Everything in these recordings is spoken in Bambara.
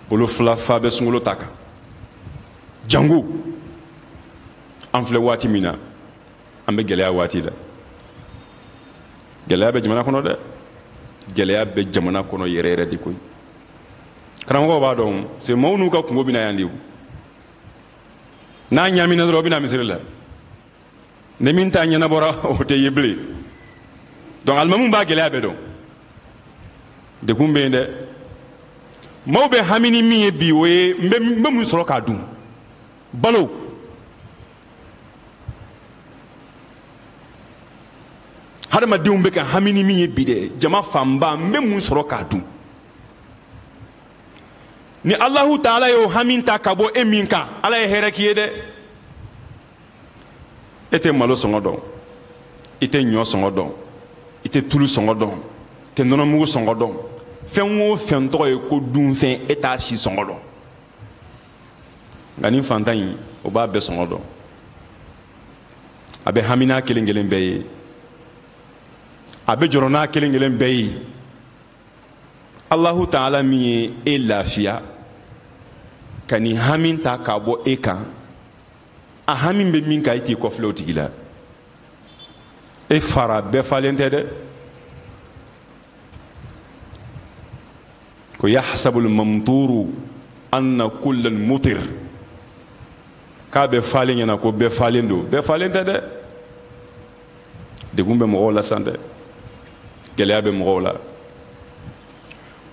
Bolo fila fa bɛ sunkalo ta kan. Jango an filɛ waati min na, an bɛ gɛlɛya waati la. Gɛlɛya bɛ jamana kɔnɔ dɛ, gɛlɛya bɛ jamana kɔnɔ yɛrɛ yɛrɛ de koyi. Karamɔgɔw b'a dɔn, se maaw n'u ka kungo bɛ na yan de o. N'a ɲaamina dɔrɔn o bɛ na misiri la. Ni min ta ɲɛnabɔra o tɛ ye bilen. Donc alimamu b'a gɛlɛya bɛɛ dɔn. Degun bɛ yen dɛ. Maaw bɛ hami ni min ye bi, o ye n bɛ mun sɔrɔ k'a dun. Balo. Hadamadenw bɛ ka hami ni min ye bi dɛ, jama fanba n bɛ mun sɔrɔ k'a dun. Ni Alahu taala y'o hami ta ka bɔ e min kan, Ala ye hɛrɛ k'i ye dɛ. E tɛ malo sɔngɔ dɔn, i tɛ ɲɔ sɔngɔ dɔn, i tɛ tulu sɔngɔ dɔn, i tɛ nɔnɔmugu sɔngɔ dɔn. Fɛn o fɛn tɔgɔ ye ko dunfɛn, e t'a si sɔngɔ dɔn. Nka ni fantan in, o b'a bɛɛ sɔngɔ dɔn. A bɛ hami n'a kelen kelen bɛɛ ye, a bɛ jɔrɔ n'a kelen kelen bɛɛ ye. Alahu taala min ye e lafiya ka nin hami ta k'a bɔ e kan, a hami bɛ min kan, e t'i kɔfilɛ o tigi la. E fara bɛɛ falen tɛ dɛ. Ko yahsabul mamturu anna kullal mutir, k'a bɛ falen ɲɛna ko bɛɛ falen don. Bɛɛ falen tɛ dɛ. Degun bɛ mɔgɔw la san dɛ, gɛlɛya bɛ mɔgɔw la.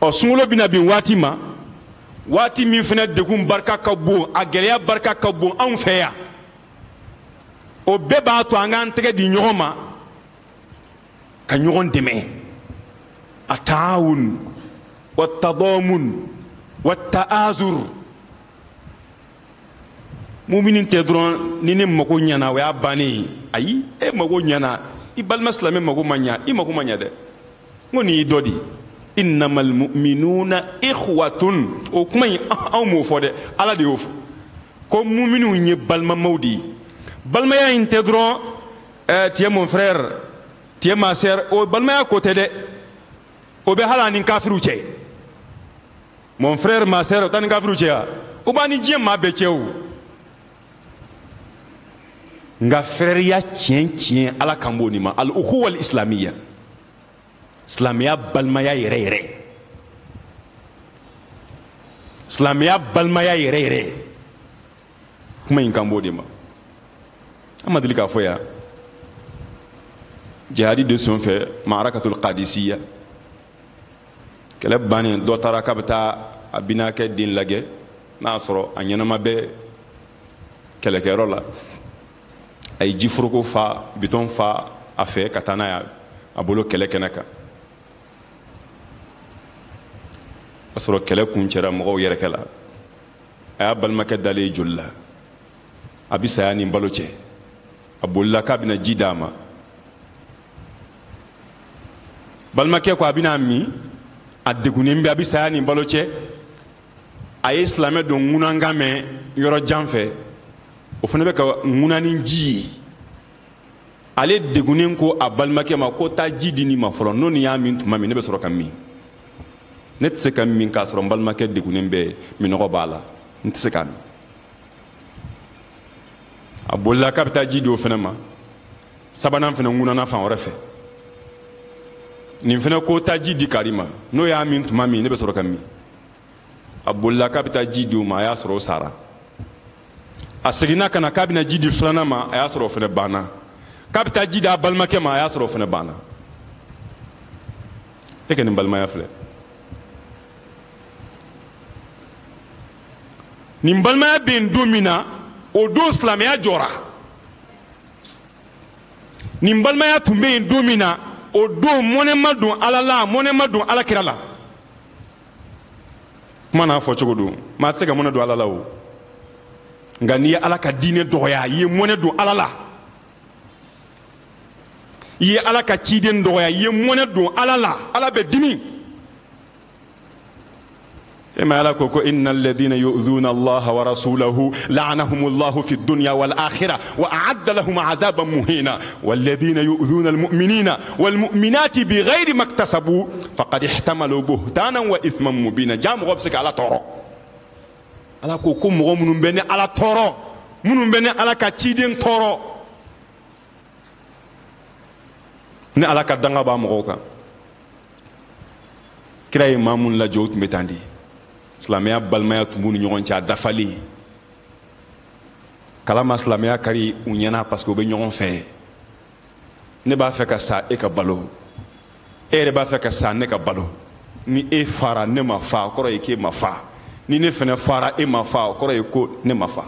Ɔ, sunkalo bɛna bin waati ma, waati min fana degun barika ka bon, a gɛlɛya barika ka bon anw fɛ yan, o bɛɛ b'a to an k'an tɛgɛ di ɲɔgɔn ma ka ɲɔgɔn dɛmɛ. A taawun wa tadamun wa ta'azur. Mumini tɛ dɔrɔn ni ne mago ɲɛna o y'a bannen ye. Ayi, e mago ɲɛna, i balima silamɛ mago ma ɲa, i mago ma ɲa dɛ. N ko nin y'i dɔ de ye. Innamal mu'minuna ikhwatun. O kuma in anw m'o fɔ dɛ, Ala de y'o fɔ. Ko muminiw ye balimamaw de ye. Balimaya in tɛ dɔrɔn, tu es mon frère, tu es ma sœur, o balimaya ko tɛ dɛ. O bɛ hali ani kafiriw cɛ. Mon frère, ma sœur, o t'an ni kafiriw cɛ wa? O b'an ni diɲɛ maa bɛɛ cɛ o. Nka frèreya tiɲɛ tiɲɛ, Ala kan b'o nin ma. Al ukhuwa al islamiyya, silamɛya balimaya yɛrɛ yɛrɛ, silamɛya balimaya yɛrɛ yɛrɛ, kuma in kan b'o de ma. An ma deli k'a fɔ yan, jihadi de sen fɛ, ma'arakatul qadisiyya, kɛlɛ bannen, dɔ taara k'a bɛ taa a binakɛ den lajɛ, n'a y'a sɔrɔ a ɲɛnama bɛ kɛlɛkɛyɔrɔ la. A ye ji foroko fa, bitɔn fa a fɛ ka taa n'a ye a bolo kɛlɛ kɛnɛ kan. A sɔrɔ kɛlɛ kuncɛra, mɔgɔw yɛrɛkɛ la. A y'a balimakɛ dalen joli la, a bɛ saya ni balo cɛ. A bolila k'a bɛna ji d'a ma. Balimakɛ ko a bɛna min, a degunnen bɛ, a bɛ saya ni balo cɛ. A ye silamɛ don ŋunankan mɛn yɔrɔ jan fɛ, o fana bɛ ka ŋuna ni ji ye. Ale degunnen ko a balimakɛ ma ko taa ji di nin ma fɔlɔ, n'o nin y'a min tuma min, ne bɛ sɔrɔ ka min. Ne tɛ se ka min k'a sɔrɔ n balimakɛ degunnen bɛ, minɔgɔ b'a la, n tɛ se k'a min. A bolila k'a bɛ taa ji di o fana ma. Sabanan fana ŋunana fan wɛrɛ fɛ. Nin fana ko taa ji di kari ma, n'o y'a min tuma min, ne bɛ sɔrɔ ka min. A bolila k'a bɛ taa ji di o ma, a y'a sɔrɔ o sara. A seginna ka na k'a bɛna ji di filanan ma, a y'a sɔrɔ o fana banna. K'a bɛ taa ji di a balimakɛ ma, a y'a sɔrɔ o fana banna. E ka nin balimaya filɛ. Nin balimaya bɛ yen don min na, o don silamɛya jɔra. Nin balimaya tun bɛ yen don min na, o don mɔnɛ ma don Ala la, mɔnɛ ma don Ala kira la. Kuma n'a fɔ cogo don, maa tɛ se ka mɔnɛ don Ala la o. Nka n'i ye Ala ka diinɛ dɔgɔya, i ye mɔnɛ don Ala la. I ye Ala ka ciden dɔgɔya, i ye mɔnɛ don Ala la, Ala bɛ dimi. E ma Ala ko ko innal ladina yu'dhuna Allaha wa rasulahu la'anahumullahu fid dunya wal akhirah wa a'adda lahum 'adaban muhina wal ladina yu'dhuna al mu'minina wal mu'minati bighayri maktasabu faqad ihtamalu buhtanan wa ithman mubina. Ja mɔgɔ bɛ se ka Ala tɔɔrɔ. Ala ko ko mɔgɔ minnu bɛ ne Ala tɔɔrɔ, minnu bɛ ne Ala ka ciden tɔɔrɔ, ne Ala ka danga b'a mɔgɔw kan. Kira ye maa mun lajɔ, o tun bɛ tan de. Silamɛya balimaya tun b'u ni ɲɔgɔn cɛ, a dafalen. Kala ma silamɛya kari u ɲɛna parce que u bɛ ɲɔgɔn fɛ. Ne b'a fɛ ka sa, e ka balo. E yɛrɛ b'a fɛ ka sa, ne ka balo. Ni e fara, ne ma fa, o kɔrɔ ye k'e ma fa. Ni ne fɛnɛ fara, e ma fa, o kɔrɔ ye ko ne ma fa.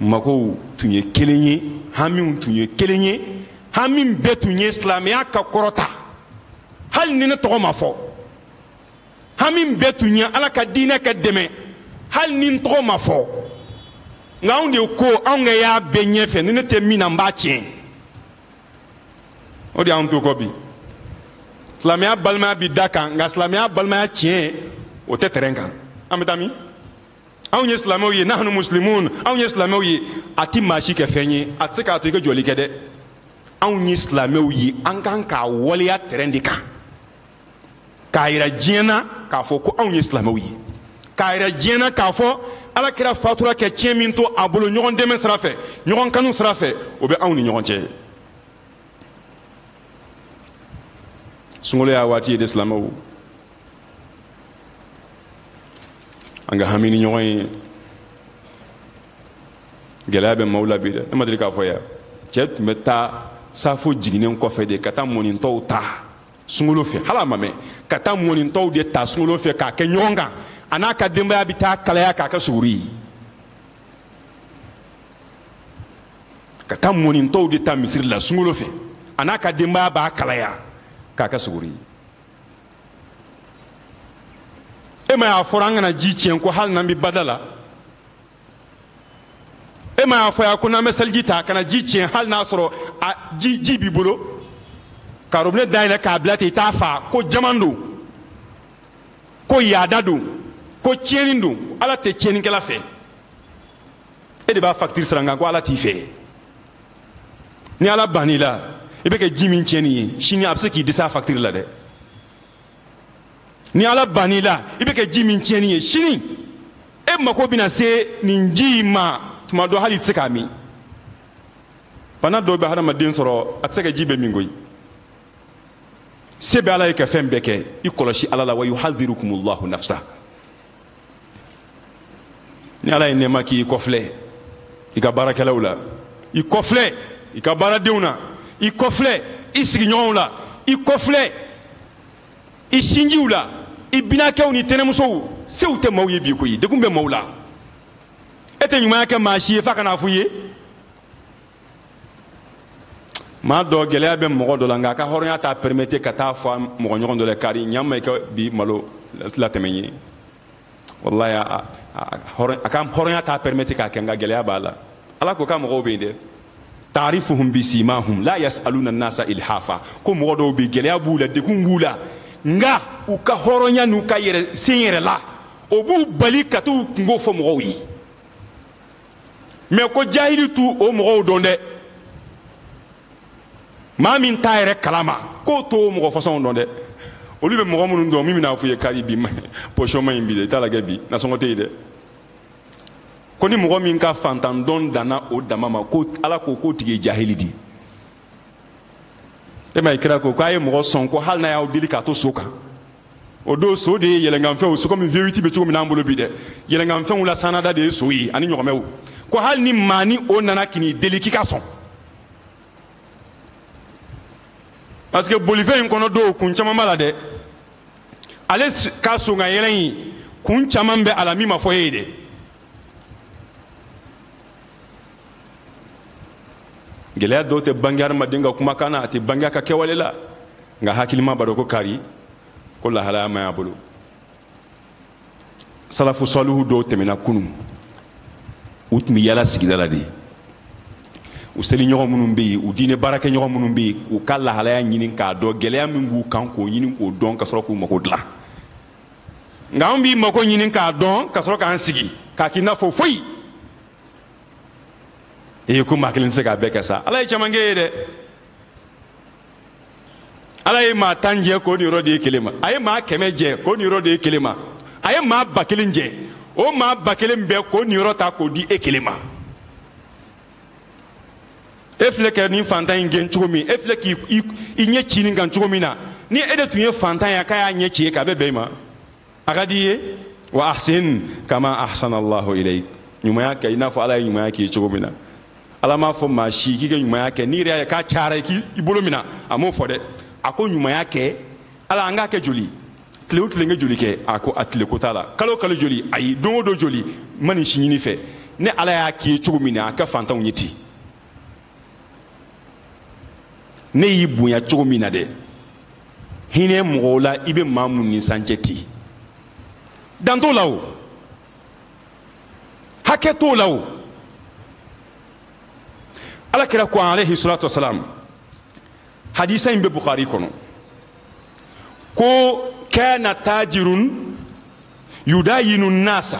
Makow tun ye kelen ye, hamiw tun ye kelen ye, hami bɛɛ tun ye silamɛya ka kɔrɔta, hali ni ne tɔgɔ ma fɔ. Hami bɛɛ tun ye Ala ka diinɛ ka dɛmɛ, hali ni n tɔgɔ ma fɔ. Nka anw de ko anw ka y'a bɛɛ ɲɛfɛ, ni ne tɛ min na n b'a tiɲɛ. O de y'anw to kɔ bi. Silamɛya balimaya bi da kan, nka silamɛya balimaya tiɲɛ o tɛ terrain kan. An bɛ taa min? Anw ye silamɛw ye, nahnu muslimun, anw ye silamɛw ye. A ti maa si kɛ fɛn ye, a tɛ se k'a to i ka jɔli kɛ dɛ. Anw ye silamɛw ye, an kan k'a waleya terrain de kan, k'a yira diɲɛ na k'a fɔ ko anw ye silamɛw ye, k'a yira diɲɛ na k'a fɔ Ala kira fatura kɛ tiɲɛ min to a bolo ɲɔgɔn dɛmɛ sira fɛ, ɲɔgɔn kanu sira fɛ, o bɛ anw ni ɲɔgɔn cɛ. Sunkalo y'a waati ye de silamɛw, an ka hami ni ɲɔgɔn ye. Gɛlɛya bɛ maaw la bi dɛ. Ne ma deli k'a fɔ yan, cɛ tun bɛ taa safo jiginnen kɔfɛ de ka taa mɔnitɔw ta sunkalo fɛ, hali a ma mɛn, ka taa mɔnitɔw de ta sunkalo fɛ k'a kɛ ɲɔgɔn kan, a n'a ka denbaya bɛ taa kalaya k'a kɛ suguri ye. Ka taa mɔnitɔw de ta misiri la sunkalo fɛ, a n'a ka denbaya b'a kalaya k'a kɛ suguri ye. E ma y'a fɔra an kana ji tiɲɛ ko hali n'an bɛ bada la. E ma y'a fɔ yan ko n'an bɛ seliji ta kana ji tiɲɛ hali n'a sɔrɔ a ji b'i bolo, ka robinet dayɛlɛ k'a bila ten i t'a fa, ko jaman don, ko yaada don, ko tiɲɛni don. Ala tɛ tiɲɛnikɛla fɛ. E de b'a facture sara, nka ko Ala t'i fɛ. Ni Ala bann'i la, i bɛ kɛ ji min tiɲɛni ye, sini a bɛ se k'i dɛsɛ a facture la dɛ. Ni Ala bann'i la, i bɛ kɛ ji min tiɲɛni ye, sini e mako bɛna se nin ji in ma tuma dɔ, hali i tɛ se k'a min. Bana dɔw bɛ hadamaden sɔrɔ, a tɛ se ka ji bɛɛ min koyi. Se bɛ Ala ye ka fɛn bɛɛ kɛ, i kɔlɔsi Ala la. Wa yuhadhirukumullahu nafsa. Ni Ala ye nɛɛma k'i kɔfilɛ i ka baarakɛlaw la, i kɔfilɛ i ka baaradenw na, i kɔfilɛ i sigiɲɔgɔnw la, i kɔfilɛ i sinjiw la, i binakɛw ni tɛnɛmusow, sew tɛ maaw ye bi koyi, degun bɛ maaw la. E tɛ ɲumanya kɛ maa si ye f'a ka n'a f'u ye. Maa dɔ gɛlɛya bɛ mɔgɔ dɔ la, nka a ka hɔrɔnya t'a permettre ka taa fɔ mɔgɔ ɲɔgɔn dɔ la, kari ɲa ma i ka bi malo latɛmɛ n ye. Walayi, a ka hɔrɔnya t'a permettre k'a kɛ, nka gɛlɛya b'a la. Ala ko k'a mɔgɔw bɛ yen dɛ, taarifuhum bisimahum la yasaluna nasa ilhafa. Ko mɔgɔ dɔw bɛ gɛlɛya b'u la, degun b'u la, nka u ka hɔrɔnya n'u ka yɛrɛ sen yɛrɛ la, o b'u bali ka t'u kungo fɔ mɔgɔw ye. Mɛ ko jahili t'u o mɔgɔw dɔn dɛ. Maa min t'a yɛrɛ kalama, k'o t'o mɔgɔ fasɔnw dɔn dɛ. Olu bɛ mɔgɔ minnu dɔn, min bɛna f'u ye kari bi pɔsɔn ma ɲi bi dɛ, i t'a lajɛ bi nasɔngɔ tɛ yen dɛ. Ko ni mɔgɔ min ka fantan dɔn danna o dama ma, ko Ala ko k'o tigi ye jahili de ye. E ma ye kira ko k'a ye mɔgɔ sɔn ko hali n'a y'aw deli k'a to so kan. O don so de ye yɛlɛnkanfɛnw, so komi V8 bɛ cogo min n'an bolo bi dɛ, yɛlɛnkanfɛnw la sanada de ye so ye ani ɲɔgɔmɛw. Ko hali ni maa ni o nana k'i deli k'i ka sɔn, parce que bolifɛn in kɔnɔ dɔw kun caman b'a la dɛ. Ale ka son ka yɛlɛn in kun caman bɛ a la min ma fɔ e ye dɛ. Gɛlɛya dɔw tɛ bange hadamaden ka kumakan na, a tɛ bange a ka kɛwale la, nka hakilima b'a dɔn ko kari ko lahalaya ma y'a bolo. Salafu salihu dɔw tɛmɛna kunun, u tun bɛ yala sigida la de. U seliɲɔgɔn minnu bɛ yen, u diinɛ baarakɛɲɔgɔn minnu bɛ yen, k'u ka lahalaya ɲini k'a dɔn, gɛlɛya min b'u kan k'o ɲini k'o dɔn ka sɔrɔ k'u mako dilan. Nka anw b'i mako ɲini k'a dɔn ka sɔrɔ k'an sigi k'a k'i n'a fɔ foyi. Ee ko maa kelen tɛ se k'a bɛɛ kɛ sa. Ala ye caman kɛ ye dɛ. Ala ye maa 10 jɛ k'o niyɔrɔ di e kelen ma, a ye maa 100 jɛ k'o niyɔrɔ di e kelen ma, a ye maa 1000 jɛ O maa 1000 bɛɛ k'o niyɔrɔ ta k'o di e kelen ma. E filɛ ka nin fantan in gɛn cogo min, e filɛ k'i ɲɛ ci nin kan cogo min na, ni e de tun ye fantan ye k'a y'a ɲɛ ci e kan, a bɛ bɛn i ma? A ka di i ye? Wa ahsin kama ahsana Allahu ilayk. Ɲumanya kɛ i n'a fɔ Ala ye ɲumanya k'i ye cogo min na. Ala m'a fɔ maa si k'i ka ɲumanya kɛ n'i yɛrɛ y'a ye k'a cayara i k'i bolo minɛ, a m'o fɔ dɛ. A ko ɲumanya kɛ, Ala an k'a kɛ joli? Tile o tile n ka joli kɛ? A ko a tile ko t'a la. Kalo o kalo joli? Ayi. Don o don joli? N ma nin si ɲini fɛ. Ne Ala y'a k'i ye cogo min na, a kɛ fantanw ye ten. Ne y'i bonya cogo min na dɛ, hinɛ mɔgɔw la i bɛ maa mun ni san cɛ ten. Dan t'o la o, hakɛ t'o la o. Ala kira ko alayhi salatu wasalam, hadisa in bɛ Bukhari kɔnɔ, ko kana tajirun yudayinu nasa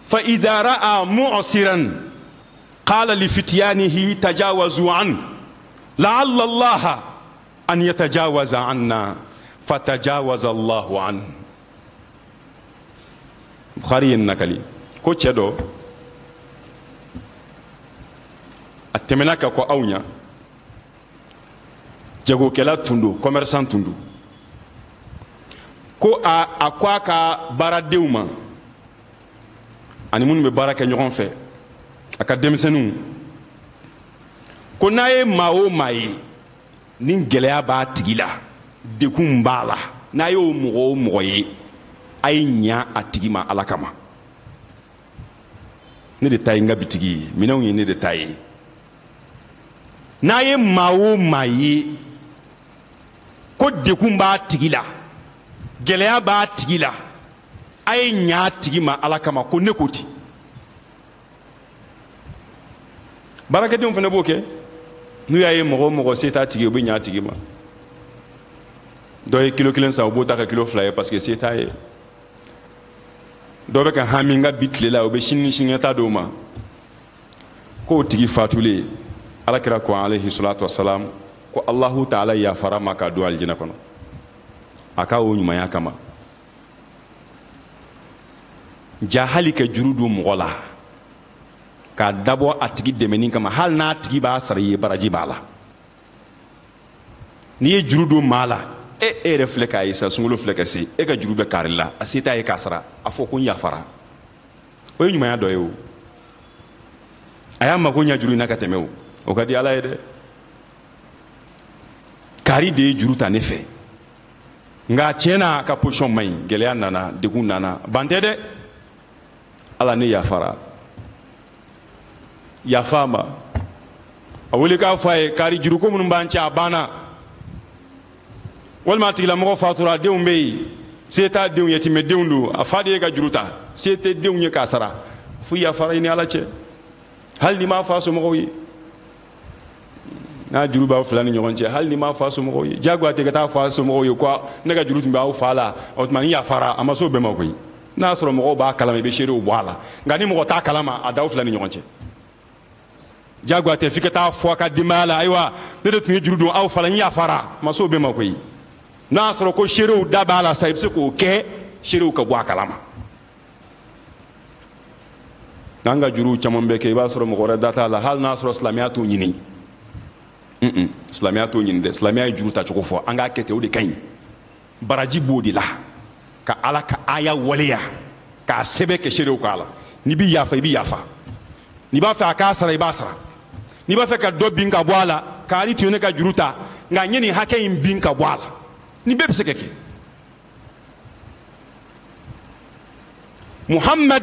fa idha ra'a mu'siran qala li fityanihi tajawazu an la'alla Allah an yatajawaza anna fatajawaza Allahu an. Bukhari ye nakali ko cɛ dɔ a tɛmɛna ka kɔ aw ɲa, jagokɛla tun don, commerçant tun don, ko a ko a ka baaradenw ma ani minnu bɛ baara kɛ ɲɔgɔn fɛ, a ka denmisɛnninw, ko n'a ye maa o maa ye ni gɛlɛya b'a tigi la, degun b'a la, n'a y'o mɔgɔ o mɔgɔ ye, a ye ɲa a tigi ma Ala kama. Ne de ta ye n ka bitigi ye, minɛnw ye ne de ta ye. N'a ye maa o maa ye ko degun b'a tigi la, gɛlɛya b'a tigi la, a ye ɲa a tigi ma Ala kama, ko ne ko ten. Baarakɛdenw fana b'o kɛ, n'u y'a ye mɔgɔ o mɔgɔ se t'a tigi ye, u bɛ ɲa a tigi ma. Dɔ ye kilo 1 san, u b'o ta ka kilo 2 ye parce que se t'a ye. Dɔ bɛ ka hami n ka bi tile la, u bɛ sini ni sinikɛnɛ ta d'o ma. K'o tigi fatulen, Ala kira ko alayhi salatu wasalam, ko Allahu taala yafara ma k'a don alijinɛ kɔnɔ a ka o ɲumanya kama. Ja hali ka juru don mɔgɔ la k'a dabɔ a tigi dɛmɛni kama, hali n'a tigi b'a sara i ye, baraji b'a la. N'i ye juru don maa la, e yɛrɛ filɛ k'a ye sa, sunkalo filɛ ka se, e ka juru bɛ kari la, a se t'a ye k'a sara, a fɔ ko n yafara, o ye ɲumanya dɔ ye o. A y'a mako ɲɛ juru in na ka tɛmɛ o, o ka di Ala ye dɛ. Kari de ye juru ta ne fɛ, nka tiɲɛ na a ka position man ɲi, gɛlɛya nana, degun nana, ban tɛ dɛ. Ala ne yafara, yafa ma. A wele k'a fɔ a ye, kari juruko minnu b'an cɛ a banna. Walima a tigilamɔgɔ fatura, a denw bɛ yen, se t'a denw ye, yatimɛdenw don, a fa de ye ka juru ta, se tɛ denw ye k'a sara, fo yafara i ni Ala cɛ, hali n'i m'a fɔ a somɔgɔw ye. N'a juru b'aw fila ni ɲɔgɔn cɛ, hali n'i m'a fɔ a somɔgɔw ye, diyagoya tɛ ka taa fɔ a somɔgɔw ye ko ne ka juru tun bɛ aw fa la, o tuma n yafara, a ma s'o bɛɛ ma koyi. N'a y'a sɔrɔ mɔgɔw b'a kalama, i bɛ seerew bɔ a la, nka ni mɔgɔ t'a kalama, a d'aw fila ni ɲɔgɔn cɛ. Diyagoya tɛ f'i ka taa fɔ a ka denbaya la, ayiwa ne de tun ye juru don aw fa la, n yafara, a ma s'o bɛɛ ma koyi. N'a y'a sɔrɔ ko seerew da b'a la sa, i bɛ se k'o kɛ, seerew ka bɔ a kalama. N'an ka juruw caman bɛ kɛ, i b'a sɔrɔ mɔgɔ wɛrɛ da t'a la, hali n'a sɔrɔ silamɛya t'o ɲini. Silamɛya t'o ɲini dɛ, silamɛya ye juru tacogo fɔ, an k'a kɛ ten, o de ka ɲi. Baraji b'o de la, ka Ala ka aya waleya, k'a sɛbɛn kɛ seerew k'a la. N'i bɛ yafa, i bɛ yafa. N'i b'a fɛ a k'a sara, i b'a sara. N'i b'a fɛ ka dɔ bin ka bɔ a la, k'ale tun ye ne ka juru ta, nka n ye nin hakɛ in bin ka bɔ a la. Nin bɛɛ bɛ se ka kɛ. Muhammad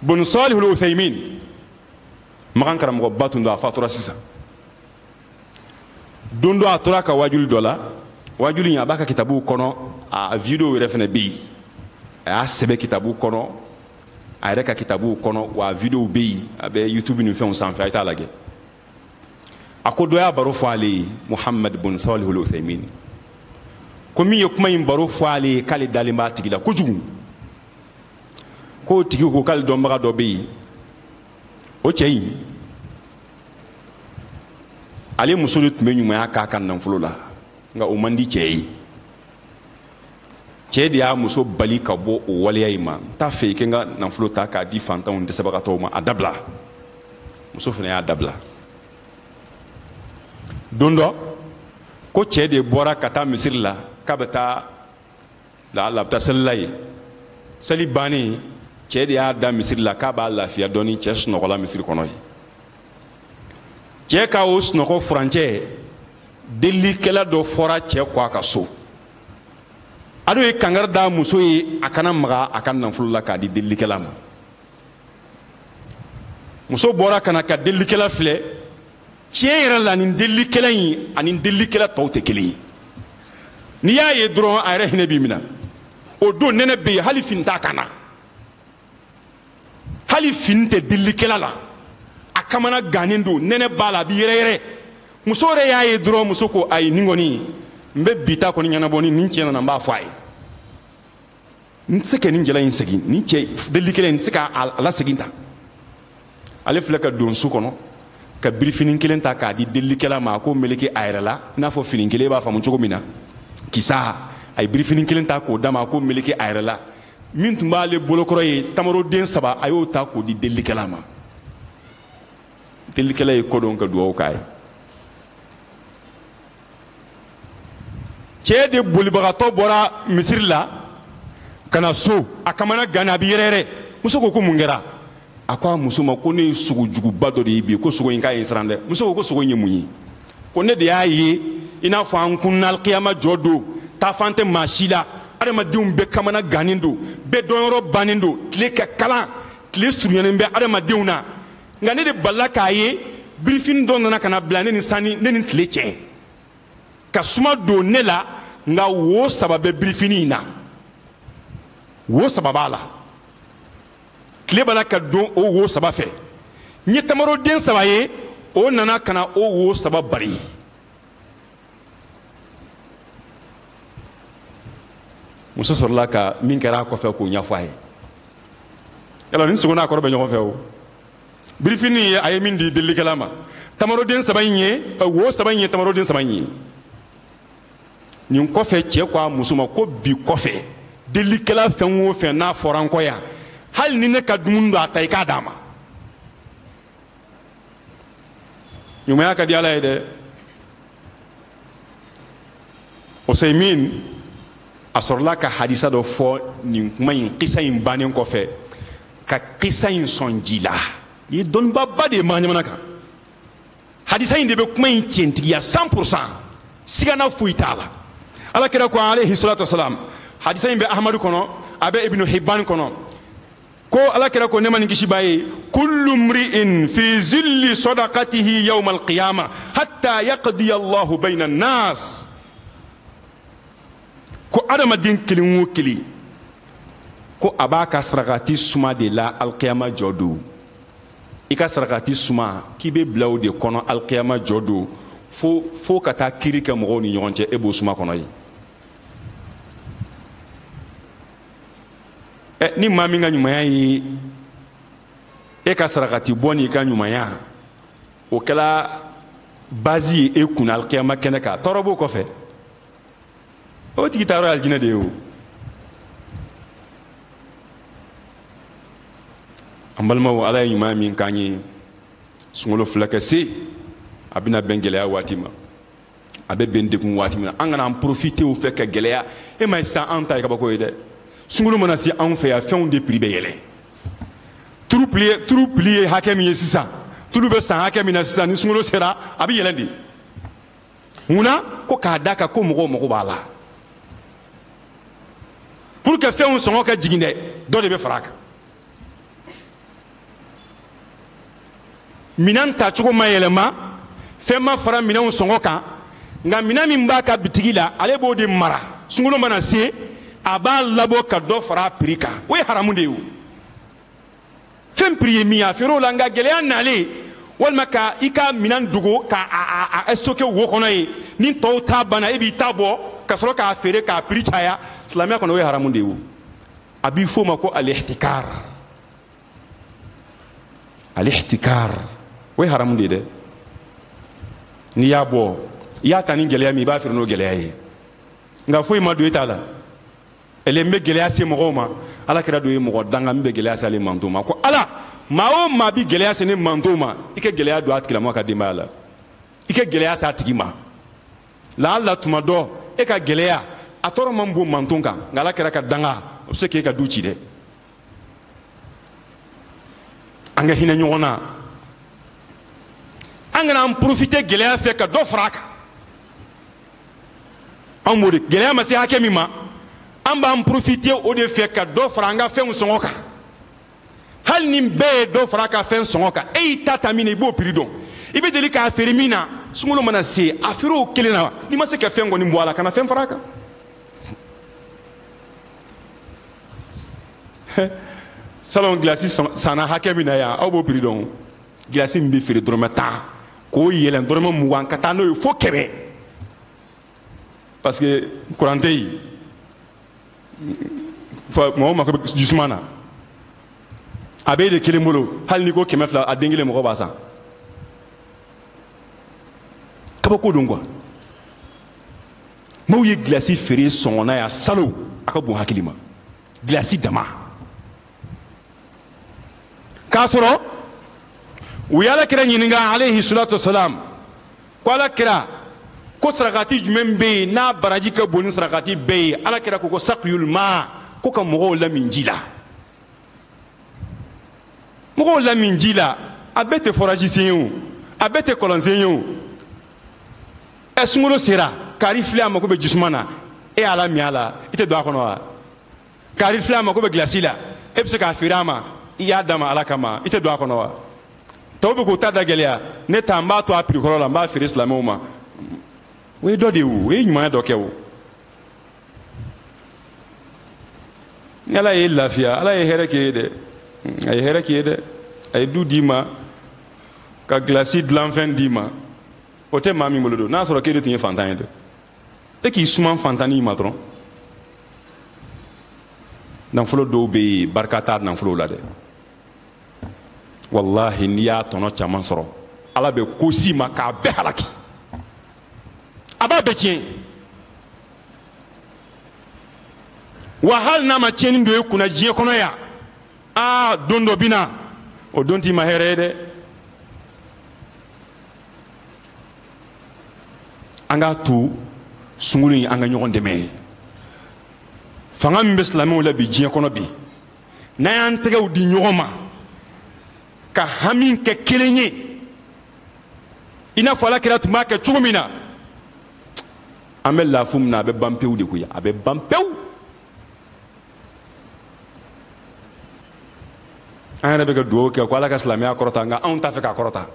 bin Salih al-Uthaymin, Makan karamɔgɔba tun don, a fatura sisan. Don dɔ a tora ka wajuli dɔ la, wajuli in a b'a ka kitabuw kɔnɔ, a video yɛrɛ fana bɛ yen, a y'a sɛbɛn kitabu kɔnɔ, a yɛrɛ ka kitabuw kɔnɔ, wa a video bɛ yen, a bɛ YouTube ni fɛnw sanfɛ, a ye t'a lajɛ. A ko dɔ y'a baro fɔ ale ye, Muhammad bin Salih al-Uthaymin, ko min ye kuma in baro fɔ ale ye, k'ale dalen b'a tigi la kojugu, k'o tigi ko k'ale dɔnbaga dɔ bɛ yen, o cɛ in ale muso de tun bɛ ɲumanya k'a ka nafolo la, nka o man di cɛ ye. Cɛ de y'a muso bali ka bɔ o waleya in ma. N t'a fɛ i ka n ka nafolo ta k'a di fantanw dɛsɛbagatɔw ma, a dabila. Muso fana y'a dabila. Don dɔ ko cɛ de bɔra ka taa misiri la k'a bɛ taa la a bɛ taa selila yen. Seli bannen, cɛ de y'a da misiri la k'a b'a lafiya dɔɔni. Cɛ sunɔgɔla misiri kɔnɔ yen. Cɛ ka o sunɔgɔ furancɛ, delilikɛla dɔ fɔra cɛ kɔ a ka so. A dun ye kangari d'a muso ye a kana maga a ka nafolo la k'a di delilikɛla ma. Muso bɔra ka na ka delilikɛla filɛ. Tiɲɛ yɛrɛ la, nin delilikɛla in ani delilikɛla tɔw tɛ kelen ye. N'i y'a ye dɔrɔn, a yɛrɛ hinɛ b'i minɛ. O don nɛnɛ bɛ yen, hali fini t'a kan na, hali fini tɛ delilikɛla la. A kamana gannen don, nɛnɛ b'a la, a bɛ yɛrɛyɛrɛ. Muso yɛrɛ y'a ye dɔrɔn, muso ko ayi, nin kɔni n bɛ bi ta kɔni ɲɛnabɔ ni nin cɛ nana, n b'a fɔ a ye. N tɛ se ka nin jala in segin, nin cɛ delilikɛla in, n tɛ se k'a lasegin ta. Ale filɛ ka don so kɔnɔ ka birifini kelen ta k'a di delilikɛla ma. A k'o meleke a yɛrɛ la i n'a fɔ fini kelen, i b'a faamu cogo min na kisa. A ye birifini kelen ta k'o d'a ma, a k'o meleke a yɛrɛ la. Min tun b'ale bolokɔrɔ ye tamaroden 3, a y'o ta k'o di delilikɛla ma. Delilikɛla ye kodɔn ka dugawu k'a ye. Cɛ de bolibagatɔ bɔra misiri la ka na so, a kamana ganna, a bɛ yɛrɛyɛrɛ. Muso ko ko mun kɛra? A ko a muso ma ko ne ye sogo juguba dɔ de ye bi, ko sogo in k'a ye siran dɛ. Muso ko ko sogo in ye mun ye? Ko ne de y'a ye i n'a fɔ an kunna alikiyama jɔ don, taafan tɛ maa si la, adamadenw bɛɛ kamana gannen don, bɛɛ dɔnyɔrɔ bannen don, tile ka kalan, tile surunyanen bɛ adamadenw na. Nka ne de balila k'a ye birifini dɔ nana ka na bila ne ni sani, ne ni tile cɛ, ka suma don ne la. Nka wo 3 bɛ birifini in na, wo 3 b'a la, tile b'a la ka don o wo 3 fɛ. N ye tamaroden 3 ye, o nana ka na o wo 3 bari. Muso sɔrɔla ka min kɛra a kɔfɛ k'o ɲɛfɔ a ye. Yala nin sogo n'a kɔrɔ bɛ ɲɔgɔn fɛ o. Birifini ye a ye min di delilikɛla ma, tamaroden 3 in ye, wo 3 in ye tamaroden 3 in ye. Nin kɔfɛ cɛ ko a muso ma ko bi kɔfɛ delilikɛla fɛn o fɛn n'a fɔra n kɔ yan, hali ni ne ka dumuni don, a ta i k'a d'a ma. Ɲumanya ka di Ala ye dɛ. Usaymin a sɔrɔla ka hadisa dɔ fɔ nin kuma in kisa in bannen kɔfɛ, ka kisa in sɔn ji la. Nin ye dɔnnibaba de ye maa ɲamana kan. Hadisa in de bɛ kuma in tiɲɛtigiya 100%, sigana foyi t'a la. Ala kira ko alayhi salatu wasalam, hadisa in bɛ Ahmadu kɔnɔ, a bɛ Ibnu Hibban kɔnɔ, ko Ala kira ko nɛɛma ni kisi b'a ye, kullu mri'in fi zilli sadaqatihi yawma alqiyama hatta yaqdi Allahu bayna an-nas. Ko adamaden kelen o kelen, ko a b'a ka sarakati suma de la alqiyama jɔ don. I ka sarakati suma k'i bɛ bila o de kɔnɔ alqiyama jɔ don, fo ka taa kiiri kɛ mɔgɔw ni ɲɔgɔn cɛ, e b'o suma kɔnɔ yen. Ni maa min ka ɲumanya ye e ka sarakati bɔ n'i ka ɲumanya, o kɛla bazi ye e kunna alkiyama kɛnɛ kan, tɔɔrɔ b'o kɔfɛ. O tigi taara alijinɛ de ye o. An balimaw, Ala ye ɲumanya min k'an ye, sunkalo fila kɛ se, a bɛna bɛn gɛlɛya waati ma, a bɛ bɛn degun waati min na, an kana an profiter o fɛ ka gɛlɛya. E ma ye sisan, anw ta ye kabako ye dɛ. Sunkalo mana se anw fɛ yan, fɛnw de prix bɛ yɛlɛ. Tulu prix ye hakɛ min ye sisan, tulu bɛ san hakɛ min na sisan, ni sunkalo sera a bɛ yɛlɛ de. Munna? Ko k'a da kan ko mɔgɔw mago b'a la. Pour que fɛnw sɔngɔ ka jigin dɛ, dɔ de bɛ fara a kan. Minɛn tacogo ma yɛlɛma, fɛn ma fara minɛnw sɔngɔ kan, nka minɛn min b'a ka bitigi la, ale b'o de mara. Sunkalo mana se, a b'a labɔ ka dɔ fara a prix kan. O ye haramu de ye o. Fɛn prix ye min ye, a feere o la, nka gɛlɛya nalen, walima ka i ka minɛn dogo ka a stocké wo kɔnɔ yen, ni tɔw ta banna, e b'i ta bɔ ka sɔrɔ k'a feere k'a prix caya. Silamɛya kɔnɔ, o ye haramu de ye o. A b'i f'o ma ko al-ihtikar. Al-ihtikar, o ye haramu de ye dɛ. N'i y'a bɔ, i y'a ta ni gɛlɛya min, i b'a feere n'o gɛlɛya ye, nka foyi ma don e t'a la. Ele n bɛ gɛlɛya se mɔgɔw ma. Ala kira dɔ ye mɔgɔ danga min bɛ gɛlɛya se ale manton ma. Ko ala, maa o maa bi gɛlɛya se ne manton ma, i ka gɛlɛya don a tigilamɔgɔ ka denbaya la, i ka gɛlɛya se a tigi ma. Laala tuma dɔ e ka gɛlɛya a tɔɔrɔ man bon manton kan, nka ala kira ka danga o bɛ se k'e ka du ci dɛ. An ka hinɛ ɲɔgɔn na, an kana an profiter gɛlɛya fɛ ka dɔ fara a kan. Anw b'o de gɛlɛya ma se hakɛ min ma, an b'an profiter o de fɛ ka dɔ fara an ka fɛnw sɔngɔ kan. Hali ni bɛɛ ye dɔ fara a ka fɛn sɔngɔ kan, e y'i ta ta min na, i b'o prix dɔn. I bɛ deli k'a feere min na, sunkalo mana se, a feere o kelen na, n'i ma se ka fɛn kɔni bɔ a la, kana fɛn fara a kan. Salon gilasi sanna hakɛ min na yan, aw b'o prix dɔn. Gilasi min bɛ feere dɔrɔmɛ 10, k'o yɛlɛn dɔrɔmɛ 20 ka taa n'o ye fo 100. Parce que courant tɛ yen, mɔgɔw mako bɛ jisuma na, a b'e de kelen bolo, hali n'i ko 200, a den kelen mɔgɔ b'a san. Kabako don quoi. Maaw ye gilasi feere sɔngɔ na yan salon, a ka bon hakili ma. Gilasi dama. K'a sɔrɔ u ye ala kira ɲininka alayhi salatu wasalam, ko ala kira ko sarakati jumɛn bɛ yen n'a baraji ka bon ni sarakati bɛɛ ye? Ala kira ko ko saqiyul ma, ko ka mɔgɔw lamin ji la. Mɔgɔw lamin ji la, a bɛɛ tɛ forage sen ye o, a bɛɛ tɛ kɔlɔn sen ye o. Ɛ sunkalo sera, kari filɛ a mako bɛ jisuma na, e y'a lamin a la, i tɛ don a kɔnɔ wa? Kari filɛ a mako bɛ gilasi la, e bɛ se k'a feere a ma, i y'a d'a ma ala kama, i tɛ don a kɔnɔ wa? Tɔw bɛ k'o ta da gɛlɛya, ne ta n b'a to a prix kɔrɔ la, n b'a feere silamɛw ma. O ye dɔ de ye o, o ye ɲumanya dɔ kɛ o. Ni ala y'e lafiya, ala ye hɛrɛ k'e ye dɛ, a ye hɛrɛ k'i ye dɛ, a ye du d'i ma, ka gilasi dilanfɛn d'i ma, o tɛ maa min bolo don, n'a sɔrɔ k'e de tun ye fantan ye dɛ, e k'i suman fantanni ma dɔrɔn. Nafolo dɔw bɛ yen, barika t'a nafolo la dɛ. Walahi n'i y'a tɔnɔ caman sɔrɔ, ala bɛ ko s'i ma k'a bɛɛ halaki, a b'a bɛɛ tiɲɛ. Wa hali n'a ma tiɲɛni don e kunna diɲɛ kɔnɔ yan, aa don dɔ bɛ na, o don t'i ma hɛrɛ ye dɛ. An k'a to sunkalo in an ka ɲɔgɔn dɛmɛ. Fanga min bɛ silamɛw la bi diɲɛ kɔnɔ bi, n'an y'an tɛgɛw di ɲɔgɔn ma ka hami kɛ kelen ye, i n'a fɔ ala kira tun b'a kɛ cogo min na, an bɛ lafu min na, a bɛ ban pewu de koyi, a bɛ ban pewu. An yɛrɛ bɛ ka dugawu kɛ ko ala ka silamɛya kɔrɔta, nka anw t'a fɛ k'a kɔrɔta.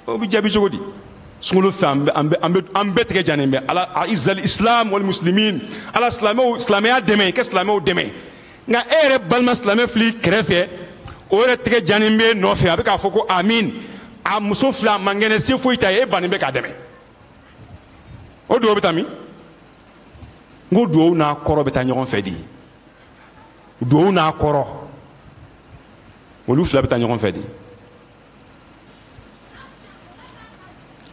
O bɛ jaabi cogo di? Sunkalo fɛ an bɛɛ tigɛ jannen bɛ ala aizal islam wal muslimin, ala silamɛw silamɛya dɛmɛ, i ka silamɛw dɛmɛ. Nka e yɛrɛ balima silamɛ fili kɛrɛfɛ, o yɛrɛ tigɛ jannen bɛ nɔfɛ, a bɛ k'a fɔ ko amin, a muso fila man kɛnɛ, se foyi t'a ye, e bannen bɛ k'a dɛmɛ. O dugawu bɛ taa min? N ko dugawu n'a kɔrɔ bɛ taa ɲɔgɔn fɛ de. Dugawu n'a kɔrɔ, olu fila bɛ taa ɲɔgɔn fɛ de.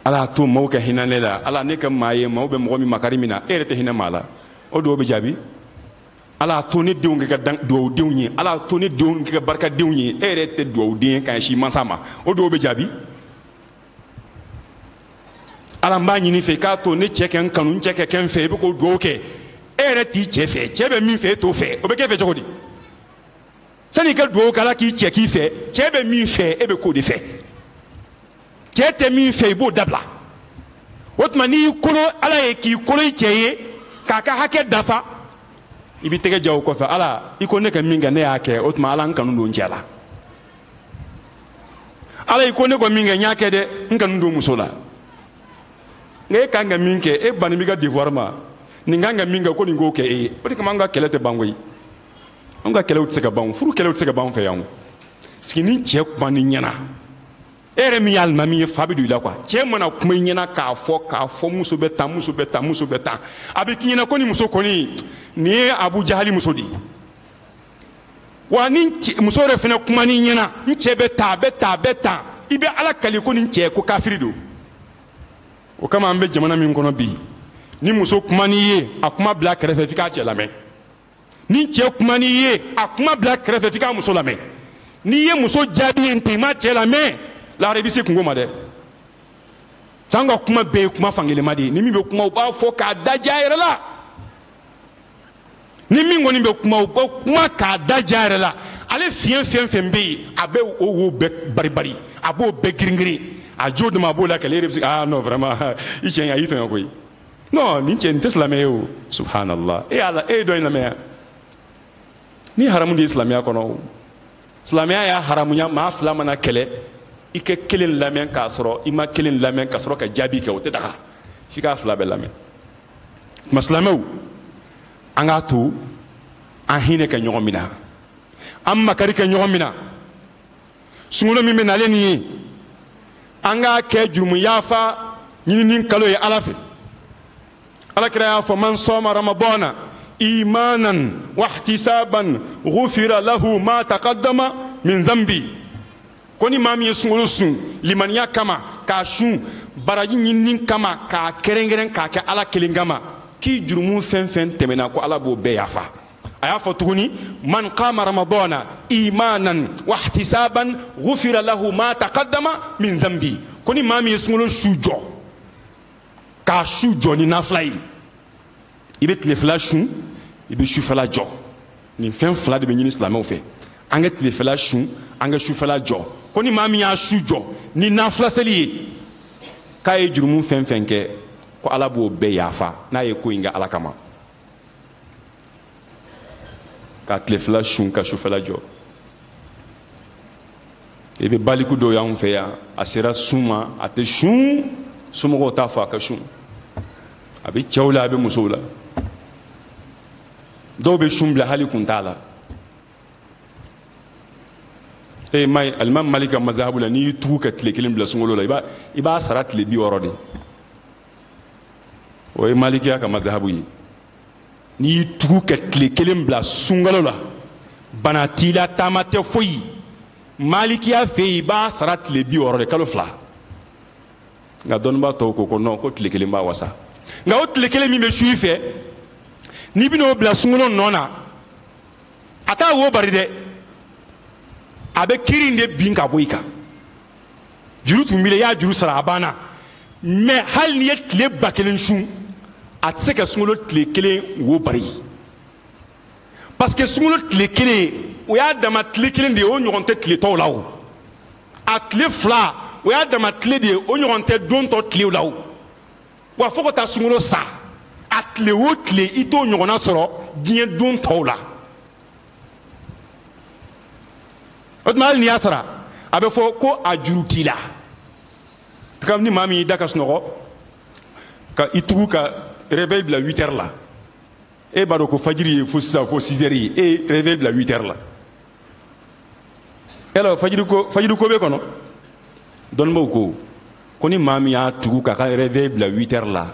Ala y'a to maaw ka hinɛ ne la, ala ne ka maa ye, maaw bɛ mɔgɔ min makari min na, e yɛrɛ tɛ hinɛ maa la, o dugawu bɛ jaabi. Ala y'a to ne denw kɛ ka dugawudenw ye, ala y'a to ne denw kɛ ka barikadenw ye, e yɛrɛ tɛ dugawuden ye ka ɲɛsin mansa ma, o dugawu bɛ jaabi. Ala n b'a ɲini fɛ i k'a to ne cɛ kɛ n kanu, n cɛ kɛ kɛ n fɛ, i bɛ k'o dugawu kɛ, e yɛrɛ t'i cɛ fɛ, cɛ bɛ min fɛ e t'o fɛ, o bɛ k'e fɛ cogo di? Sani i ka dugawu kɛ ala k'i cɛ k'i fɛ, cɛ bɛ min fɛ e bɛ k'o de fɛ, cɛ tɛ min fɛ i b'o dabila. O tuma n'i y'i kolo ala ye k'i kolo i cɛ ye k'a ka hakɛ dafa, i b'i tɛgɛ ja o kɔfɛ, ala i ko ne ka min kɛ ne y'a kɛ, o tuma ala n kanu don n cɛ la. Ala i ko ne ko min kɛ n y'a kɛ dɛ, n kanu don muso la. Nka e kan ka min kɛ, e banni b'i ka devoir ma, nin kan ka min kɛ ko nin k'o kɛ e ye. O de kama an ka kɛlɛ tɛ ban koyi, an ka kɛlɛw tɛ se ka ban, furu kɛlɛw tɛ se ka ban an fɛ yan o. Parce que ni cɛ kuma ni ɲɛna, e yɛrɛ min ye alimami ye, fa bɛ don i la quoi. Cɛ mana kuma i ɲɛna k'a fɔ k'a fɔ muso bɛ tan, muso bɛ tan, muso bɛ tan, a bɛ k'i ɲɛna ko ni muso kɔni nin ye Abu Jahali muso de ye. Wa ni muso yɛrɛ fana kuma n'i ɲɛna, n cɛ bɛ tan, a bɛ tan, a bɛ tan, i bɛ ala kali ko nin cɛ ko kafiri don. O kama an bɛ jamana min kɔnɔ bi, ni muso kuma n'i ye, a kuma bila kɛrɛfɛ f'i k'a cɛ lamɛn. Ni cɛ kuma n'i ye, a kuma bila kɛrɛfɛ f'i k'a muso lamɛn. N'i ye muso jaabi ye ten, i ma cɛ lamɛn, lahara i bɛ se kungo ma dɛ. San ka kuma bɛɛ ye kuma fankelenma de ye. Ni min bɛ kuma, u b'a fɔ k'a da diya a yɛrɛ la. Ni min kɔni bɛ kuma, u bɛ kuma k'a da diya a yɛrɛ la. Ale fiɲɛ fɛn fɛn bɛ yen, a bɛ o wo bɛɛ baribari, a b'o bɛɛ girin-girin, a jo dama a b'o la kɛlɛ. E yɛrɛ bɛ se, ah non, vraiment, i cɛ a y'i tɔɲɔ koyi. Non, nin cɛ nin tɛ silamɛ ye o. Subhanallah, e y'a la, e ye dɔ in lamɛn yan. Ni haramu de ye silamɛya kɔnɔ o. Silamɛya y'a haramuya maa fila mana kɛlɛ, i kɛ kelen lamɛn k'a sɔrɔ i ma kelen lamɛn ka sɔrɔ ka jaabi kɛ, o tɛ daga. F'i k'a fila bɛɛ lamɛn. Tuma silamɛw, an k'a to an hinɛ ka ɲɔgɔn minɛ, an makari ka ɲɔgɔn minɛ. Sunkalo min bɛ nalen nin ye, an k'a kɛ jurumu yafa ɲinini kalo ye Ala fɛ. Ala kira y'a fɔ, man sɔma ramadana imanan wa ihtisaban ghufira lahu ma taqaddama min dhanbi. Ko ni maa min ye sunkalo sun limaniya kama, k'a sun baraji ɲinini kama, k'a kɛrɛnkɛrɛn k'a kɛ Ala kelen kama, k'i jurumu fɛn fɛn tɛmɛna, ko Ala b'o bɛɛ yafa. A y'a fɔ tuguni, man qama ramadana imanan wa ihtisaban ghufira lahu ma taqaddama min dhanbi. Ko ni maa min ye sunkalo su jɔ, k'a su jɔ ni nafila ye, i bɛ tile fila sun, i bɛ sufɛla jɔ. Nin fɛn fila de bɛ ɲini silamɛw fɛ, an ka tilefɛla sun, an ka sufɛla jɔ. Ko ni maa min y'a su jɔ ni nafila seli ye, k'a ye jurumu fɛn fɛn kɛ, ko Ala b'o bɛɛ yafa n'a ye ko in kɛ Ala kama. Ka tile fila sun, ka sufɛla jɔ. I bɛ baliku dɔw y'anw fɛ yan, a sera sun ma, a tɛ sun, somɔgɔw t'a fɔ a ka sun. A bɛ cɛw la, a bɛ musow la. Dɔw bɛ sun bila hali kun t'a la. E ma ye alimami Malik ka mazahabu la, n'i y'i tugu ka tile kelen bila sunkalo la, i b'a sara tile 60 de. O ye Malikiya ka mazahabu ye. N'i y'i tugu ka tile kelen bila sunkalo la, bana t'i la, taama tɛ foyi, Malikiya fɛ yen, i b'a sara tile 60 de, kalo 2. Nka dɔnnibaa tɔw ko ko non, ko tile kelen b'a wasa. Nka o tile kelen min bɛ su i fɛ, n'i bɛn'o bila sunkalo nɔ na, a t'a wo bari dɛ, a bɛ kiiri in de bin ka bɔ i kan. Juru tun b'i la, i y'a juru sara, a banna. Mais hali n'i ye tile 1000 sun, a tɛ se ka sunkalo tile kelen wo bari. Parce que sunkalo tile kelen, o y'a dama tile kelen de ye, o ɲɔgɔn tɛ tile tɔw la o. A tile 2, o y'a dama tile de ye, o ɲɔgɔn tɛ don tɔ tilew la o. Wa fo ka taa sunkalo sa, a tile o tile i t'o ɲɔgɔnna sɔrɔ diɲɛ don tɔw la. O tuma hali n'i y'a sara, a bɛ fɔ ko a juru t'i la. Comme ni maa min y'i da ka sunɔgɔ, ka i tugu ka réveil bila 8 heures la, e b'a dɔn ko fajiri ye fo sisan fo 6 heures ye, e ye réveil bila 8 heures la. Yala fajiri ko, fajiri ko bɛ kɔnɔ? Dɔnnibaw ko ko ni maa min y'a tugu k'a ka réveil bila 8 heures la,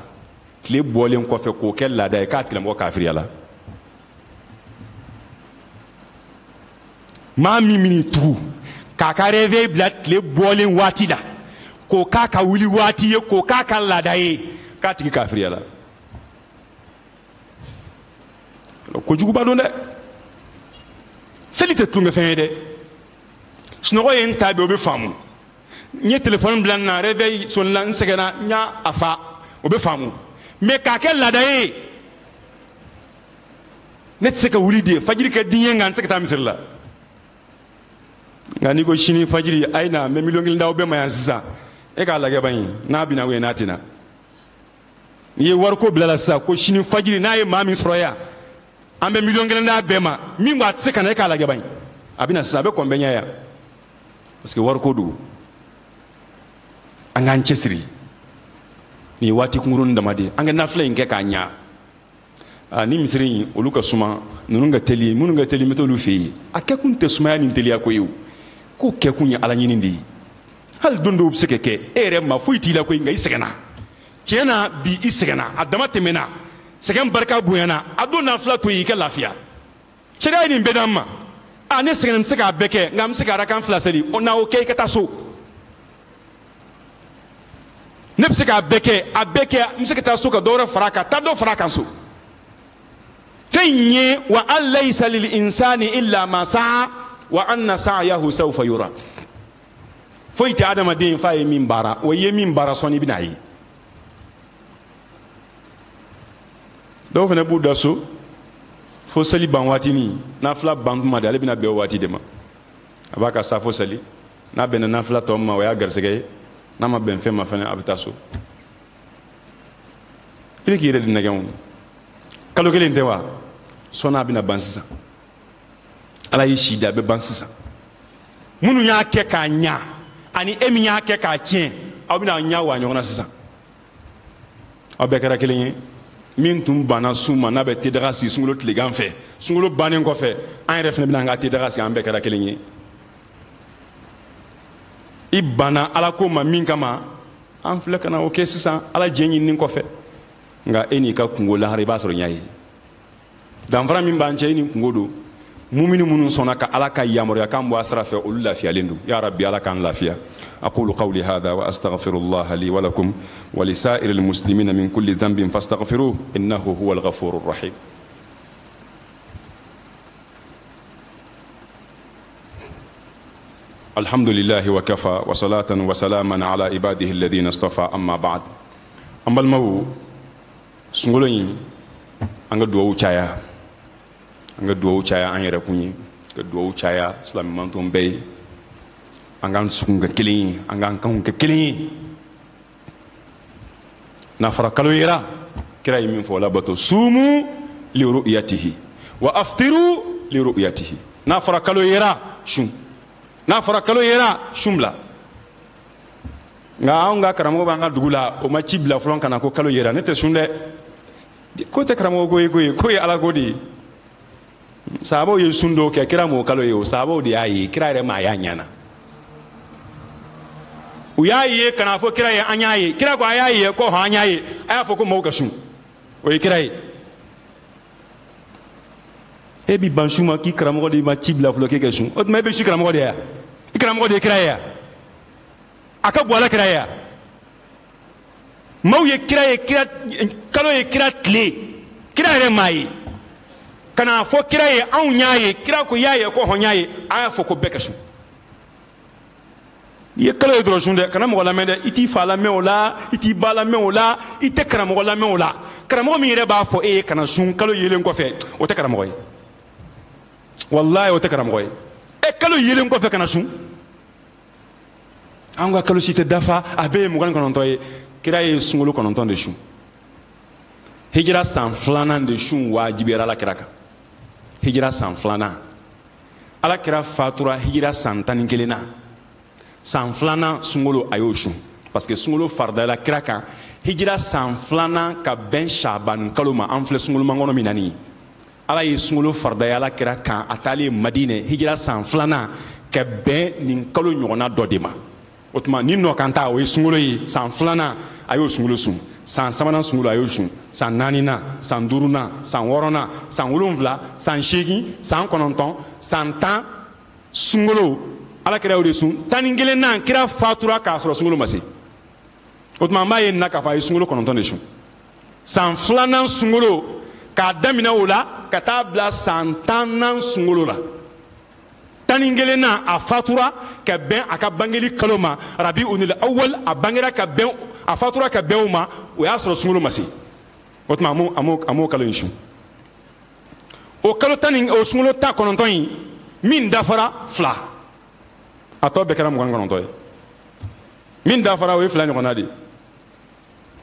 tile bɔlen kɔfɛ k'o kɛ laada ye, k'a tigilamɔgɔ kafiriya la. Maa min min'i tugu k'a ka réveil bila tile bɔlen waati la, k'o k'a ka wuli waati ye, k'o k'a ka laada ye, k'a tigi kafiriya la. Kojuguba don dɛ. Seli tɛ tulonkɛfɛn ye dɛ. Sunɔgɔ ye n ta bi, o bɛ faamu. N ye téléphone bila n na, réveil sonila, n sɛgɛnna, n y'a fa, o bɛ faamu. Mais k'a kɛ laada ye, ne tɛ se ka wuli de, fajiri ka di n ye, nka n tɛ se ka taa misiri la. Nka n'i ko sini fajiri, a ye na, n bɛ miliyɔn kelen d'aw bɛɛ ma yan sisan, e k'a lajɛ ban ye, n'a bɛ na ou bien n'a tɛ na. N'i ye wariko bila la sisan, ko sini fajiri n'a ye maa min sɔrɔ yan, an bɛ miliyɔn kelen d'a bɛɛ ma, min ko a tɛ se ka na, e k'a lajɛ ban ye, a bɛ na sisan, a bɛ kɔn bɛɛ ɲɛ yan, parce que wariko don. An k'an cɛsiri nin ye waati kunkurunin dama de ye, an ka nafila in kɛ k'a ɲa. Ni misiri in olu ka suma, ninnu ka teli, minnu ka teli n bɛ t'olu fɛ yen. A kɛkun tɛ sumaya ni teliya ko ye o, ko kɛkun ye ala ɲini de ye. Hali don dɔw bɛ se ka kɛ e yɛrɛ ma foyi t'i la koyi, nka i sɛgɛnna tiɲɛ na bi, i sɛgɛnna, a dama tɛmɛna, sɛgɛn barika bonyana, a don nafila to yen i ka lafiya. Sariya ye nin bɛɛ d'an ma. Ne sɛgɛnna, n tɛ se k'a bɛɛ kɛ, nka n bɛ se ka arakan 2 seli, o na o kɛ i ka taa so. Ne bɛ se k'a bɛɛ kɛ, a bɛɛ kɛ, n bɛ se ka taa so ka dɔ wɛrɛ fara a kan, taa dɔ fara a kan so. Fɛn in ye wa an laysa lil insani illa ma sa'a wa anna sa'yahu sawfa yura. Foyi tɛ adamaden f'a ye min baara, wa i ye min baara sɔnni i bɛna ye. Dɔw fana b'u da so fo seli ban waatinin, nafila ban tuma de ale bɛna bɛn o waati de ma. A b'a ka safo seli, n'a bɛnna nafila tɔ ma o y'a garisɛgɛ ye, n'a ma bɛn fɛn ma fana a bɛ taa so. I bɛ k'i yɛrɛ de nɛgɛn o. Kalo kelen tɛ wa? Sɔnni a bɛna ban sisan. Ala y'i si di a bɛ ban sisan. Minnu y'a kɛ k'a ɲa ani e min y'a kɛ k'a tiɲɛ, aw bɛna ɲa wa ɲɔgɔn na sisan. Aw bɛɛ kɛra kelen ye. Min tun banna sun ma n'a bɛ tedaga sigi sunkalo tilegan fɛ, sunkalo bannen kɔfɛ an yɛrɛ fana bɛna an ka tedaga sigi, an bɛɛ kɛra kelen ye. I banna ala ko ma min kama, an filɛ ka na o kɛ sisan ala jɛn ɲinini kɔfɛ. Nka e n'i ka kungo lahara i b'a sɔrɔ ɲa ye. Danfara min b'an cɛ, e ni kungo don. Mumini minnu sɔnna ka ala ka yamaruya kan bɔ a sira fɛ, olu lafiyalen don. Ya rabbi, ala k'an lafiya. أقول قولي هذا وأستغفر الله لي ولكم ولسائر المسلمين من كل ذنب فاستغفروه إنه هو الغفور الرحيم. الحمد لله وكفى وصلاة وسلاما على عباده الذين اصطفى أما بعد. An balimaw, sunkalo in, an ka duwawu caya, an ka duwawu caya an yɛrɛ kun ye, ka duwawu caya silamɛmantɔn bɛɛ ye. An k'an dusukun kɛ kelen ye, an k'an kanw kɛ kelen ye. N'a fɔra kalo yera, kira ye min fɔ o labato: sumu li ru'yatihi wa aftiru li ru'yatihi. N'a fɔra kalo yera, sun. N'a fɔra kalo yera, sun bila. Nka anw ka karamɔgɔ b'an ka dugu la, o ma ci bila fɔlɔ ka na ko kalo yera, ne tɛ sun dɛ. Ko tɛ karamɔgɔ ko ye koyi, ko ye ala ko de ye. Sahabaw ye sun dɔw kɛ, kira m'o kalo ye o, sahabaw de y'a ye, kira yɛrɛ m'a y'a ɲɛna. U y'a ye ka n'a fɔ kira ye, an y'a ye. Kira ko a y'a ye, ko hɔn an y'a ye. A y'a fɔ ko maaw ka sun, o ye kira ye. E bi ban sun ma k'i karamɔgɔ de ma ci bila fɔlɔ k'e ka sun, o tuma e bɛ su karamɔgɔ de ye wa? I karamɔgɔ de ye kira ye wa? A ka bon ala kira ye wa? Maaw ye kira ye, kira kalo ye kira tile, kira yɛrɛ m'a ye. Ka n'a fɔ kira ye anw y'a ye, kira ko y'a ye, ko hɔn y'a ye, a y'a fɔ ko bɛɛ ka sun. I ye kalo ye dɔrɔn sun dɛ, kana mɔgɔ lamɛn dɛ. I t'i fa lamɛn o la, i t'i ba lamɛn o la, i tɛ karamɔgɔ lamɛn o la. Karamɔgɔ min yɛrɛ b'a fɔ e ye kana sun kalo yelen kɔfɛ, o tɛ karamɔgɔ ye. Walayi o tɛ karamɔgɔ ye. E kalo yelen kɔfɛ kana sun. An ka kalo si tɛ dafa, a bɛɛ ye 29 ye. Kira ye sunkalo 9 de sun. Hijira san 2nan de sun wajibiyara ala kira kan. Hijira san 2nan. Ala kira fatura hijira san 11 na. San 2nan sunkalo a y'o sun. Parce que sunkalo faridayala kira kan hijira san 2nan ka bɛn Shaban kalo ma. An filɛ sunkalo mankɔnɔ min na nin ye. Ala ye sunkalo faridaya ala kira kan a taalen Madinɛ hijira san 2nan ka bɛn nin kalo ɲɔgɔnna dɔ de ma. O tuma ni nɔ kan ta o ye sunkalo ye. San 2nan a y'o sunkalo sun, san 3nan sunkalo a y'o sun, san 4nan, san 5nan, san 6nan, san 7, san 8, san 9, san 10 sunkalo ala kira y'o de sun. 11nan kira fatura k'a sɔrɔ sunkalo ma se. O tuma an b'a ye nin na k'a fɔ a ye sunkalo 9 de sun. San 2nan sunkalo k'a daminɛ o la ka taa bila san 10nan sunkalo la. 11nan a fatura ka bɛn a ka bangeli kalo ma, Rabiul Awwal, a bangera ka bɛn, a fatura ka bɛn o ma, o y'a sɔrɔ sunkalo ma se. O tuma a m'o kalo in sun. O kalo tan ni o sunkalo 19 in min dafara 2, a tɔ bɛɛ kɛra 29 ye. Min dafara o ye 2 ɲɔgɔnna de ye,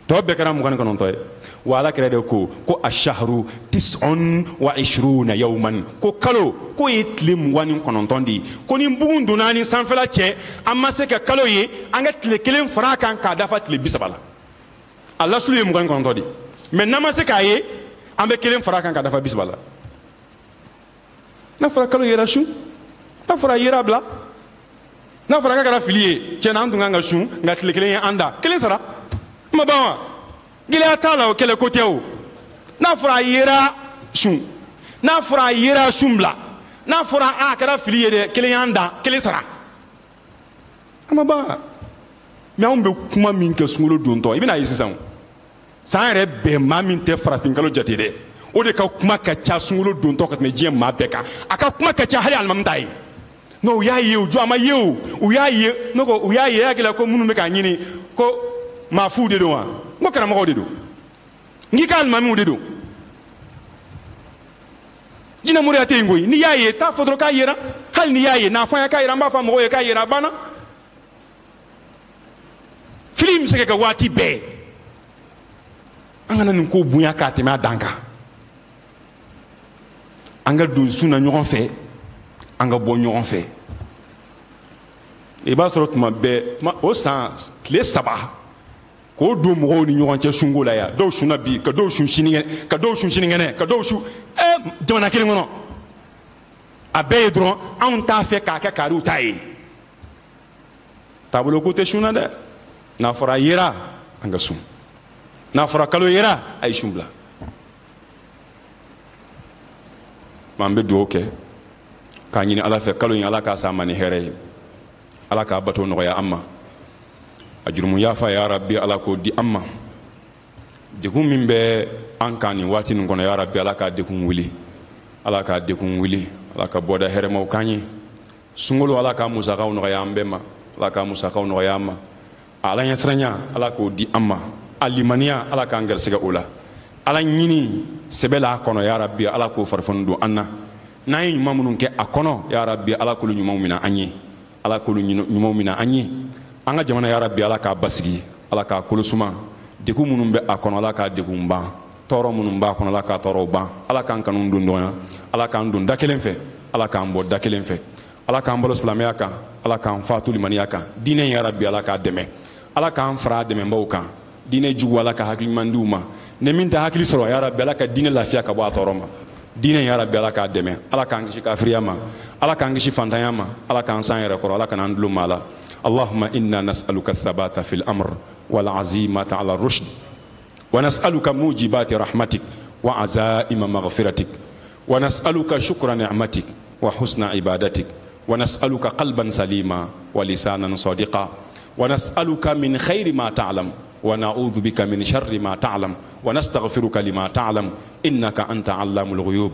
tɔ bɛɛ kɛra 29 ye. Wa ala kira de ko ko ashahru 29 yawman, ko kalo k'o ye tile 29 de ye. Ko ni bugun donna ni sanfɛla cɛ, an ma se ka kalo ye, an ka tile 1 fara a kan k'a dafa tile 30 la. A lasulu ye 29 de ye, mais n'an ma se k'a ye, an bɛ 1 fara a kan k'a dafa 30 la. N'a fɔra kalo yera sun, n'a fɔra yera bila, n'a fɔra k'a kɛra fili ye, tiɲɛ na an tun kan ka sun, nka tile 1 ye an da, 1 sara. Ma ban wa? Gɛlɛya t'a la, o kɛlɛ ko tɛ o. N'a fɔra a yera sun, n'a fɔra a yera sun bila, n'a fɔra a kɛra fili ye dɛ, 1 y'an da, 1 sara. A ma ban wa? Mais anw bɛ kuma min kɛ sunkalo dontɔ, i bɛna ye sisan, san yɛrɛ bɛɛ maa min tɛ farafinkalo jate dɛ, O de ka kuma ka ca sunkalo dontɔ ka tɛmɛ diɲɛ maa bɛɛ kan. A ka kuma ka ca hali alimami ta ye. Non, u y'a ye o jɔ a ma ye o, u y'a ye. Ne ko u y'a ye, hakili la ko minnu bɛ k'a ɲini ko maa fuw de don wa? N ko karamɔgɔw de don, n k'i ka alimamiw de don. Jinɛmoriya tɛ yen koyi. N'i y'a ye, taa fɔ dɔrɔn k'a yera. Hali n'i y'a ye, n'a fɔ an ye k'a yera, an b'a fɔ mɔgɔw ye k'a yera, a banna. Fili bɛ se ka kɛ waati bɛɛ. An kana nin ko bonya k'a tɛmɛ a dan kan. An ka don sun na ɲɔgɔn fɛ, an ka bɔ ɲɔgɔn fɛ. I b'a sɔrɔ tuma bɛɛ o san tile 3 k'o don mɔgɔw ni ɲɔgɔn cɛ sunko la yan. Dɔw sunna bi, ka dɔw sun sinikɛnɛ, ka dɔw sun sinikɛnɛ, ka dɔw sun jamana kelen kɔnɔ. A bɛɛ ye dɔrɔn anw t'a fɛ k'a kɛ kariw ta ye. Taabolo ko tɛ sun na dɛ. N'a fɔra yera, an ka sun. N'a fɔra kalo yera, a ye sun bila. An bɛ dugawu kɛ k'a ɲini Ala fɛ kalo in Ala k'a s'an ma ni hɛrɛ ye, Ala k'a bato nɔgɔya an ma, a jurumu yafa ya Rabbi Ala k'o di an ma. Degun min bɛ an kan nin waati nin kɔnɔ ya Rabbi Ala k'a degun wuli, Ala k'a degun wuli, Ala ka bɔda hɛrɛmaw k'an ye. Sunkalo Ala k'a musakaw nɔgɔya an bɛɛ ma, Ala k'a musakaw nɔgɔya an ma. Ala ɲɛsiranya Ala k'o di an ma, a limaniya Ala k'an garisɛgɛ o la. Ala ɲini sɛbɛ la a kɔnɔ ya Rabbi Ala k'o farifoni don an na. N'an ye ɲuman minnu kɛ a kɔnɔ ya Rabbi Ala k'olu ɲumanw minɛ an ye, Ala k'olu ɲumanw minɛ an ye. An ka jamana ya Rabbi Ala k'a basigi, Ala k'a kolo suma. Degun minnu bɛ a kɔnɔ Ala k'a degun ban, tɔɔrɔ minnu b'a kɔnɔ Ala k'a tɔɔrɔw ban. Ala k'an kanu don ɲɔgɔn na, Ala k'an don da kelen fɛ, Ala k'an bɔ da kelen fɛ. Ala k'an balo silamɛya kan, Ala k'an fatu limaniya kan. Diinɛ ya Rabbi Ala k'a dɛmɛ, Ala k'an fara dɛmɛbaw kan. Diinɛ jugu Ala ka hakili ɲuman di u ma. Ni min tɛ hakili sɔrɔ ya Rabbi Ala ka diinɛ lafiya ka bɔ a tɔɔrɔ ma. Diinɛ ya Rabbi Ala k'a dɛmɛ, Ala k'an kisi kafiriya ma, Ala k'an kisi fantanya ma, Ala k'an san yɛrɛ kɔrɔ, Ala kana an dulon maa la. Allahumma inna nas'aluka thabata fil amr wal azimata ala rushd wa nas'aluka mujibati rahmatik wa azaima maghfiratik wa nas'aluka shukra ni'matik wa husna ibadatik wa nas'aluka qalban salima wa lisanan sadiqa wa nas'aluka min khairi ma ta'lam wa na'udhu bika min sharri ma ta'lam wa nastaghfiruka lima ta'lam innaka anta 'allamul ghuyub.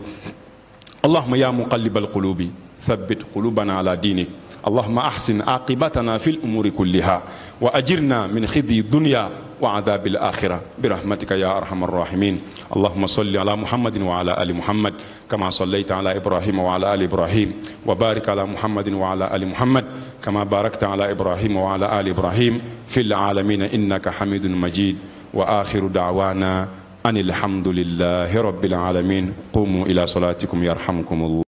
Allahumma ya muqallibal qulubi thabbit qulubana ala dinik. Allahumma ahsin aqibatana fil umuri kulliha wa ajirna min khidyi dunya wa adhabil akhirah birahmatika ya arhamar rahimin. Allahumma salli ala Muhammadin wa ala ali Muhammad kama sallaita ala Ibrahim wa ala ali Ibrahim wa barik ala Muhammadin wa ala ali Muhammad kama barakta ala Ibrahim wa ala ali Ibrahim fil alamin innaka Hamidun Majid. Wa akhiru da'wana anil hamdulillahi rabbil alamin. Qumu ila salatikum yarhamkumullah.